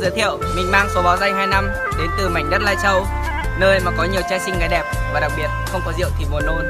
Giới thiệu, mình mang số báo danh hai năm đến từ mảnh đất Lai Châu, nơi mà có nhiều chai singh cái đẹp và đặc biệt không có rượu thì buồn nôn.